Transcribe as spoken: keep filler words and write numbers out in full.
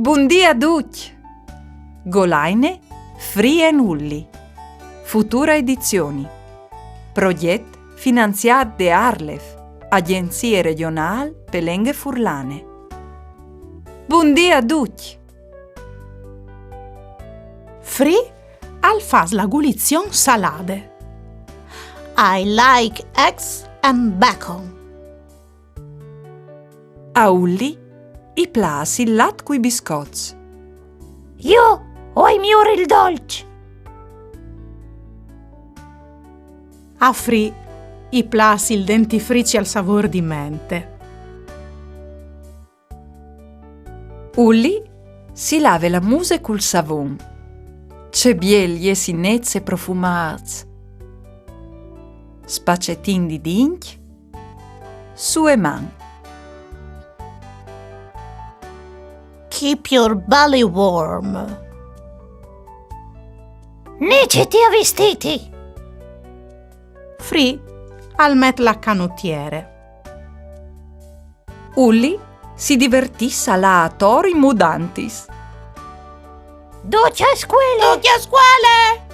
Bundì a ducj! Golaine, Free and Ulli. Futura edizioni. Proget finanziât de ARLeF, Agjenzie Regjonâl pe Lenghe Furlane. Bundì a ducj! Free al fâs la gulizion salade. I like eggs and bacon. A Ulli i plâs il lat cui biscots. Jo o ai miôr il dolç. A Free i plâs il dentifrici al savôr di mente. Ulli si lave la muse cul savon. Ce biel jessi nets e profumâts! Spacetin di dincj, su e man. Keep your belly warm. Niciti a vistîti! Free al met la canotiere. Ulli si divertìs a lâ ator in mudantis. Ducj a scuele! Ducj a scuele!